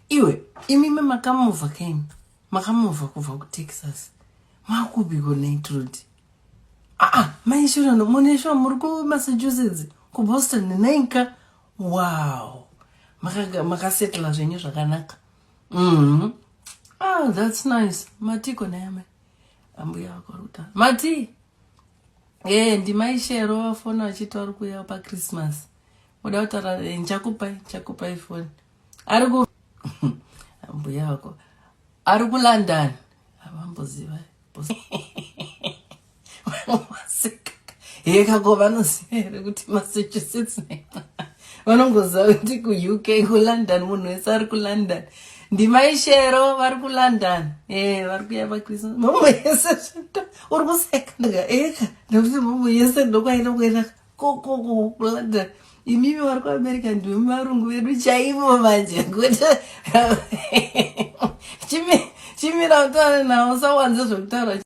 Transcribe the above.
Iwe, imimi makamuvha kaimi, makamuvha kubva kuTexas, makupiko naitrud? Aa, maishurano mune shuwa muri kuMassachusetts, kuBoston nainka. Wow, makasetla zvenyu zvakanaka. Ah, that's nice. Matiko nayamai ambuya vako vari kutaura mati e ndimaishero vafona vachiti vari kuuya paChristmas. Uda kutaura? Ndichakupai, ndichakupai foni. Ari ku ambuya vako ari kuLondon, havamboziva hekako. Vanoziva here kuti Massachusetts? Vanongoziva kuti kuUK, kuLondon, munhu wese ari kuLondon. Ndimaishero vari kuLondon, e vari kuya paChristmas. Mumwe yese uri kuseka ndika eka nekuti mumwe yese ndokwaida kuenda kokoko kuLondon. Imimi vari kuAmerica ndimi varungu vedu chaivo manje, kuti chimira utaure navo, usawanze zvekutaura.